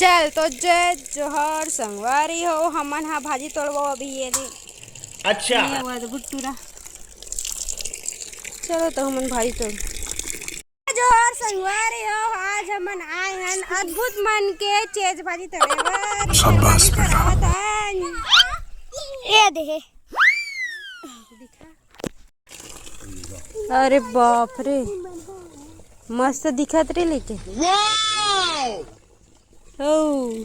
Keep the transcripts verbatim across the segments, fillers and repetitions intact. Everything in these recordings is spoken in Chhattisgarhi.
चल तो जय जोहार संगवारी हो, हमन हा भाजी तोड़बो अभी। ये दे। अच्छा। ये वो दे भुट्टूरा। चलो तो हमन भाजी तोड़। जोहार संगवारी हो, आज हमन आए हन अद्भुत मन के चेज भाजी तोड़े बर। शाबाश बेटा। ये दे। अरे बाप रे, मस्त दिखत रे लेके। हो।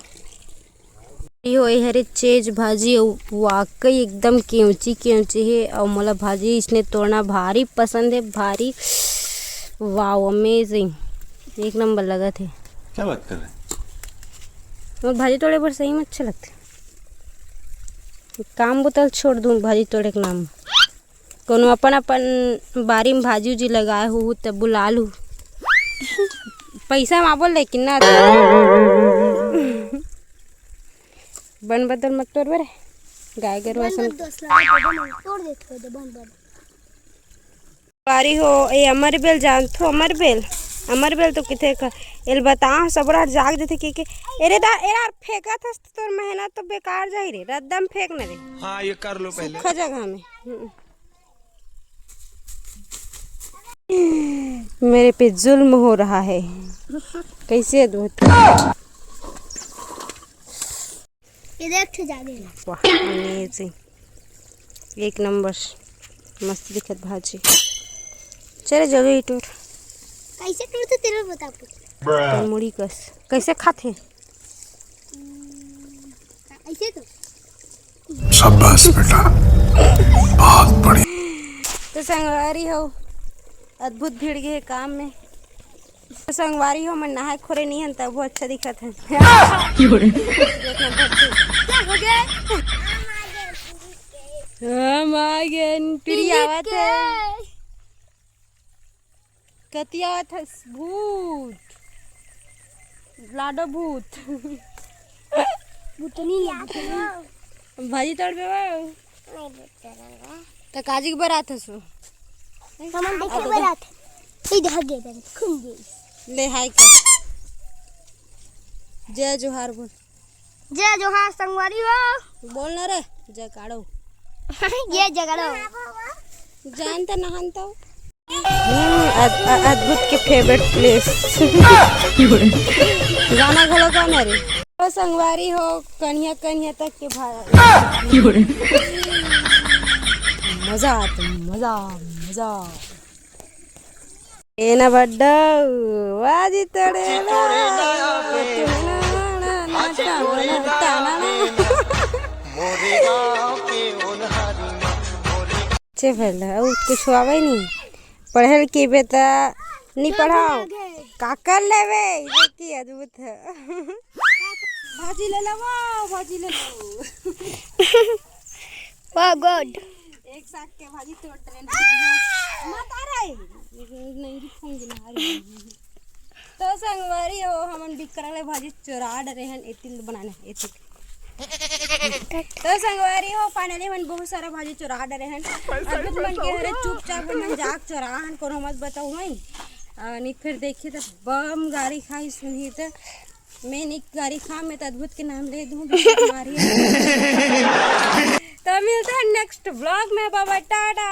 यो ए हरे चेज भाजी, अउ वाकई एकदम केवची केवची हे। अउ मोला भाजी इसने तोड़ना भारी पसंद हे, भारी। Wow, amazing, एक नंबर लगत हे। क्या बात कर रहे हैं? मोर भाजी तोड़े बर सही में अच्छा लगथे। काम बुतल छोड़ दूँ भाजी तोड़े के नाम। कोनो अपन अपन बारी में भाजी उजी लगाए हो त बुला लू। पैसा मांगो लेकिन ना। बन बदल मत तोड़ बरे, गाय गरु असन। तोड़ देते हो जब बन बदल। बारी हो, ए अमर बेल जानथो, अमर बेल, अमर बेल तो किथे का, एल बता, सबरा जाग जथे के, के, एरे दा, एरा फेंकत हस त तोर मेहनत तो बेकार जाही रे, रद्दम फेंक न रे। हाँ, ये कर लो पहले। सूखा जगह में। हम्म। मेरे पे जुल्म हो रहा है। कैसे अद्भुत। ये देख, ठो जागे। वाह, amazing। एक नंबर। मस्त दिखत भाजी। चले, जगह ही टूर। कैसे टूर तो तेरे बता। मुड़ी कस। कैसे खाथे? ऐसे तो। शाबाश बेटा, बहुत बढ़िया। तो संगवारी हो, अद्भुत भीड़ गे हे काम में। तो संगवारी हो, मन नहाए खोरे नहीं हन, तब वो अच्छा दिखत है। हम आ गए, टुरी आवत है। कतियावत हस भूत, लाडो भूत। भूतनी ले। भाजी तोड़बे वो। नहीं भूत तोड़ूंगा। त काजी के बरात हसो। हमन देखे बरात। ई धागे बन खुल गई। ले हाय के। जय जोहार बोल। जय जोहार संगवारी हो। बोल ना रे, जय काढ़ो। ये जगड़ो। जानता नहान तो। हम्म, अद-, अ-, अद्भुत के favourite place। गाना घलो गाना रे। तो संगवारी हो, कनिया कनिया तक के भाई। मजा आते, मजा, मजा। एना बड्डा, बाजी तोड़े ला। अच्छे भला, अउ कुछ आवे नहीं। पढ़े के बेटा, नहीं पढ़ाओ। का कर लेवे? ये की अद्भुत है। भाजी ले लो, भाजी ले लो। वाह, good। एक साग के भाजी तोड़ रहे हैं। मत आ रहा है। नहीं, रुकूंगी ना, आ रही हूँ। तो संगवारी हो, हमन बिकरा ले भाजी चोरा डरे हन, एतिल बनाने, एतिल। तो संगवारी हो, finally हमन बहुत सारा भाजी चोरा डरे हन। अद्भुत मन के हरे चुपचाप हमन जाग चोरा हन, कोनो मत बताओ हई। आ, नहीं फिर देखिए तो बम गारी खाई सुनिए तो मैं निक गारी खा, मैं तो अद्भुत के नाम ले दूँ, बिस्कुट मारी। तो मिलते हैं next vlog में, बाबा टाटा।